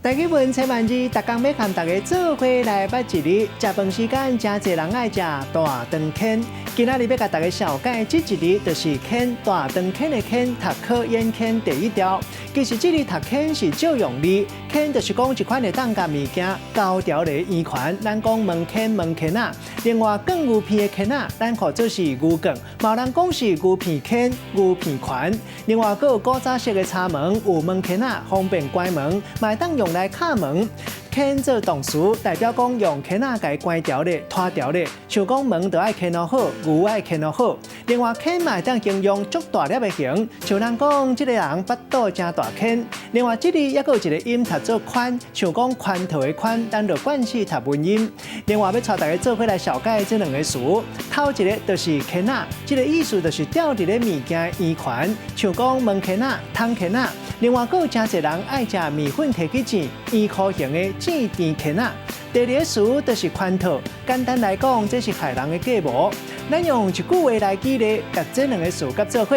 台語文千萬字，逐工欲共大家做伙來捌一字。食飯時間，誠濟人愛食大腸牽。今仔日欲共大家紹介這一字，就是牽，大腸牽的牽，讀考演牽第一調。其實這字讀牽是借用字，牽就是講一款會當共物件勾牢的圓環。咱講門牽門牽仔。另外，捲牛鼻的牽仔，咱號做是牛捲，嘛有人講是牛鼻牽、牛鼻環。另外，閣有古早式的柴門，有門牽仔，方便關門，嘛會當用來敲門。牽做動詞，代表講用牽仔共關牢咧、拖牢咧，像講門著愛牽予好，牛愛牽予好。另外，牽嘛會當形容足大粒的熊，像人講這个人腹肚誠大牽。另外，這字猶閣有一个音讀做寬，像講寬頭的寬，咱就慣勢讀文音。另外，欲帶大家做伙來紹介這兩个詞，頭一个就是牽仔，這个意思就是吊佇咧物件的圓環，像講門牽仔、窗牽仔。另外，閣有誠濟人愛食麵粉提去煎圓箍形的煎甜牽仔。第二个詞就是圈套，簡單來講，這是害人的計謀。咱用一句話來舉例，共這兩个詞結做伙。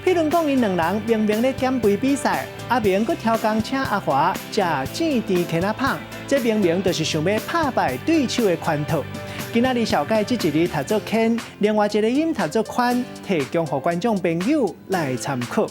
譬如講，𪜶兩人明明咧減肥比賽，阿明閣超工請阿華食煎甜牽仔麭，這明明就是想欲拍敗對手的圈套。今仔日紹介這一字讀做牽，另外一个音讀做寬，提供予觀眾朋友來參考。